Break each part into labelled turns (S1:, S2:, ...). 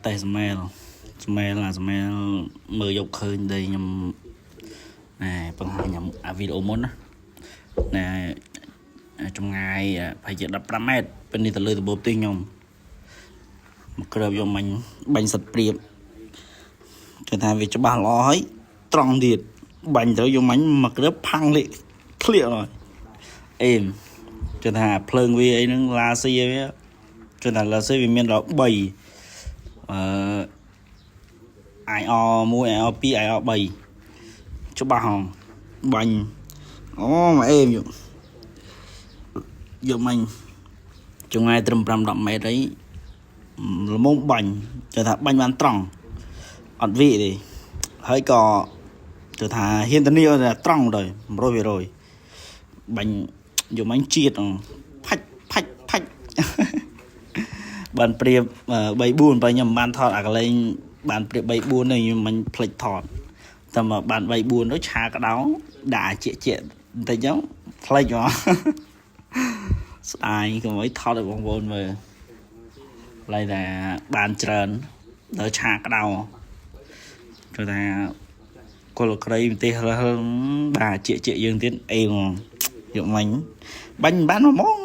S1: តេស្តស្មែលស្មែលអាស្មែលមើលយកឃើញដែលខ្ញុំណែបង្ហាញអាវីដេអូមុនណាណែចម្ងាយប្រហែលជា15ម៉ែត្រពេលនេះទៅលើដំបូលផ្ទះខ្ញុំមកគ្របយកមិញបាញ់សិតព្រៀបគេថាវាច្បាស់ល្អហើយត្រង់ទៀតបាញ់ទៅយកមិញមកគ្របផាំងលាកធ្លាក់ហើយអេមគេថាភ្លើងវាអីហ្នឹងឡាស៊ីវាគេថាឡាស៊ីវាមានដល់3អឺ IR 1 IR 2 IR 3ច្បាស់ហងបាញ់អូមកអេមយកយកមិញចម្ងាយត្រឹម5 10ម៉ែត្រអីល្មមបាញ់គេថាបាញ់បានត្រង់អត់វិទេហើយក៏គេថាហ៊ានធានាថាត្រង់ទៅ100%បាញ់យកមិញជាតិហងផាច់ផាច់ផាច់ បានព្រៀប3 4បើខ្ញុំមិនបានថតអាកលែងបានព្រៀប3 4នេះខ្ញុំមិនភ្លេចថតតែមកបាន3 4ទៅឆាក្តៅដាក់ជាជាបន្តិចហ្នឹងភ្លេចហ្មង ស្ដាយកុំឲ្យថតឲ្យបងប្អូនមើលឡើយតែបានច្រើនដល់ឆាក្តៅគឺថាគល់ក្រីម្ទេសហឹលបាទជាជាយើងទៀតអេហ្មងយកមិញបាញ់បានហ្មង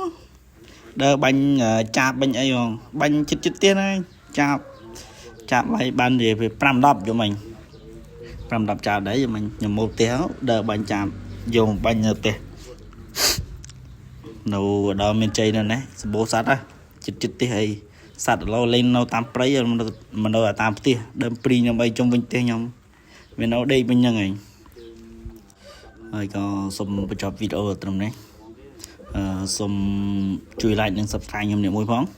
S1: ដើរបាញ់ចាប់បាញ់អីហ្មងបាញ់ចិត្តចិត្តទៀតហើយចាប់ចាប់ឲ្យបាននិយាយពី5 10យកមិញ5 10ចាប់ដែរយកមិញខ្ញុំមកផ្ទះដើរបាញ់ចាប់យកបាញ់នៅផ្ទះនៅដល់មានជ័យនៅនេះសម្បូរសត្វណាចិត្តចិត្តផ្ទះអីសត្វឥឡូវលេងនៅតាមព្រៃមិននៅតាមផ្ទះដើមព្រីងខ្ញុំអីជុំវិញផ្ទះខ្ញុំវានៅដេកវិញហ្នឹងឯងហើយក៏សូមបញ្ចប់វីដេអូត្រឹមនេះអឺសូមជួយ like និង subscribe ខ្ញុំនេះមួយផង។